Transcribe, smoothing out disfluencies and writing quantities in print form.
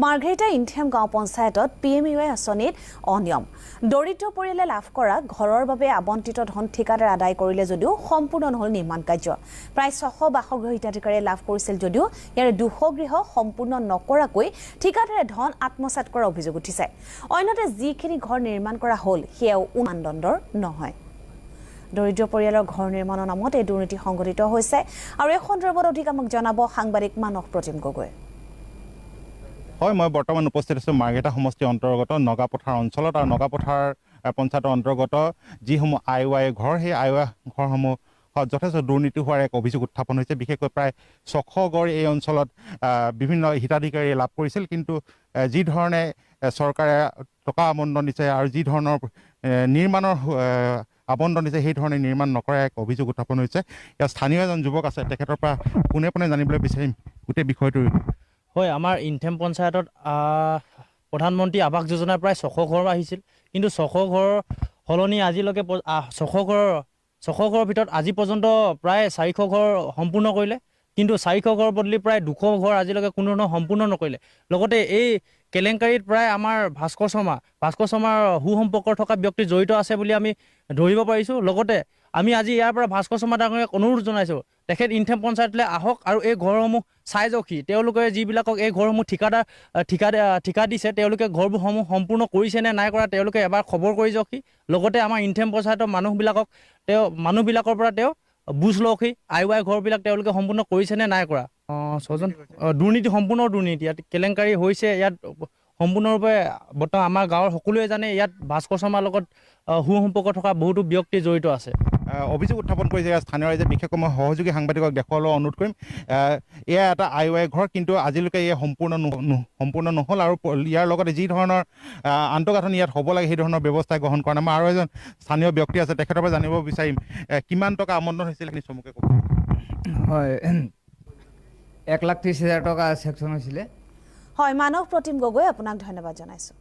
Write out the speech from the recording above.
মাৰ্ঘেৰিটা ইনথেম গাঁও পঞ্চায়তত পিএমইউআই আঁচনিত অনিয়ম। দৰিদ্ৰ পৰিয়ালে লাভ কৰা ঘৰৰ বাবে আবণ্টিত ধন ঠিকাদাৰে আদায় কৰিলে যদিও সম্পূৰ্ণ নহ'ল নিৰ্মাণ কাৰ্য। প্ৰায় 600 বাসগৃহ হিতাধিকাৰীয়ে লাভ কৰিছিল যদিও ইয়াৰে 200 গৃহ সম্পূৰ্ণ নকৰাকৈ ঠিকাদাৰে ধন আত্মসাৎ কৰাৰ অভিযোগ উঠিছে। অন্যতে যিখিনি ঘৰ নিৰ্মাণ কৰা হ'ল, সেয়াও মানদণ্ডৰ নহয়। দৰিদ্ৰ পৰিয়ালৰ ঘৰ নিৰ্মাণৰ নামত এই দুৰ্নীতি সংঘটিত হৈছে আৰু এই সন্দৰ্ভত অধিক আমাক জনাব সাংবাদিক মানস প্ৰতিম গগৈ। হয়, মই বৰ্তমান উপস্থিত আছোঁ মাৰ্ঘেৰিটা সমষ্টিৰ অন্তৰ্গত নগাপথাৰ অঞ্চলত আৰু নগাপথাৰ পঞ্চায়তৰ অন্তৰ্গত যিসমূহ আই ৱাই ঘৰ, সেই আই ৱাই ঘৰসমূহ যথেষ্ট দুৰ্নীতি হোৱাৰ এক অভিযোগ উত্থাপন হৈছে। বিশেষকৈ প্ৰায় 600 ঘৰ এই অঞ্চলত বিভিন্ন হিতাধিকাৰীয়ে লাভ কৰিছিল, কিন্তু যি ধৰণে চৰকাৰে টকা আবণ্টন দিছে আৰু যি ধৰণৰ নিৰ্মাণৰ আবণ্টন দিছে, সেই ধৰণে নিৰ্মাণ নকৰাৰ এক অভিযোগ উত্থাপন হৈছে। ইয়াত স্থানীয় এজন যুৱক আছে, তেখেতৰ পৰা পোনে পোনে জানিবলৈ বিচাৰিম গোটেই বিষয়টোৰ। হয়, আমাৰ ইনথেম পঞ্চায়তত প্ৰধানমন্ত্ৰী আৱাস যোজনাৰ প্ৰায় 600 ঘৰ আহিছিল। কিন্তু 600 ঘৰৰ সলনি আজিলৈকে 600 ঘৰৰ ভিতৰত আজি পৰ্যন্ত প্ৰায় 400 ঘৰ সম্পূৰ্ণ কৰিলে। কিন্তু 400 ঘৰৰ বদলি প্ৰায় 200 ঘৰ আজিলৈকে কোনো ধৰণৰ সম্পূৰ্ণ নকৰিলে। লগতে এই কেলেংকাৰীত প্ৰায় আমাৰ ভাস্কৰ শৰ্মাৰ সুসম্পৰ্ক থকা ব্যক্তি জড়িত আছে বুলি আমি ধৰিব পাৰিছোঁ। লগতে আমি আজি ইয়াৰ পৰা ভাস্কৰ শৰ্মা ডাঙৰীয়াক অনুৰোধ জনাইছোঁ, তেখেত ইনথেম পঞ্চায়তলৈ আহক আৰু এই ঘৰসমূহ চাই যাওকহি। তেওঁলোকে যিবিলাকক এই ঘৰসমূহ ঠিকাদাৰ ঠিকা ঠিকা দিছে, তেওঁলোকে ঘৰবোৰসমূহ সম্পূৰ্ণ কৰিছে নে নাই কৰা, তেওঁলোকে এবাৰ খবৰ কৰি যাওকহি। লগতে আমাৰ ইনথেম পঞ্চায়তৰ মানুহবিলাকৰ পৰা তেওঁ বুজ লওকহি, আই ৱাই ঘৰবিলাক তেওঁলোকে সম্পূৰ্ণ কৰিছে নে নাই কৰা। ছজন দুৰ্নীতি, সম্পূৰ্ণ দুৰ্নীতি, ইয়াত কেলেংকাৰী হৈছে। ইয়াত সম্পূৰ্ণৰূপে বৰ্তমান আমাৰ গাঁৱৰ সকলোৱে জানে, ইয়াত ভাস্কৰ শৰ্মাৰ লগত সুসম্পৰ্ক থকা বহুতো ব্যক্তি জড়িত আছে। অভিযোগ উত্থাপন কৰিছে ইয়াৰ স্থানীয় ৰাইজে। বিশেষকৈ মই সহযোগী সাংবাদিকক দেখুৱাবলৈ অনুৰোধ কৰিম। এয়া এটা আই ৱাই ঘৰ, কিন্তু আজিলৈকে এয়া সম্পূৰ্ণ নহ'ল আৰু ইয়াৰ লগতে যি ধৰণৰ আন্তঃগাঁথনি ইয়াত হ'ব লাগে, সেই ধৰণৰ ব্যৱস্থা গ্ৰহণ কৰা নাই। মই আৰু এজন স্থানীয় ব্যক্তি আছে, তেখেতৰ পৰা জানিব বিচাৰিম কিমান টকা আবণ্টন হৈছিল, সেইখিনি চমুকে ক'ব। হয়, 1,30,000 টকা চেংচন হৈছিলে। হয়, মানস প্ৰতিম গগৈ, আপোনাক ধন্যবাদ জনাইছোঁ।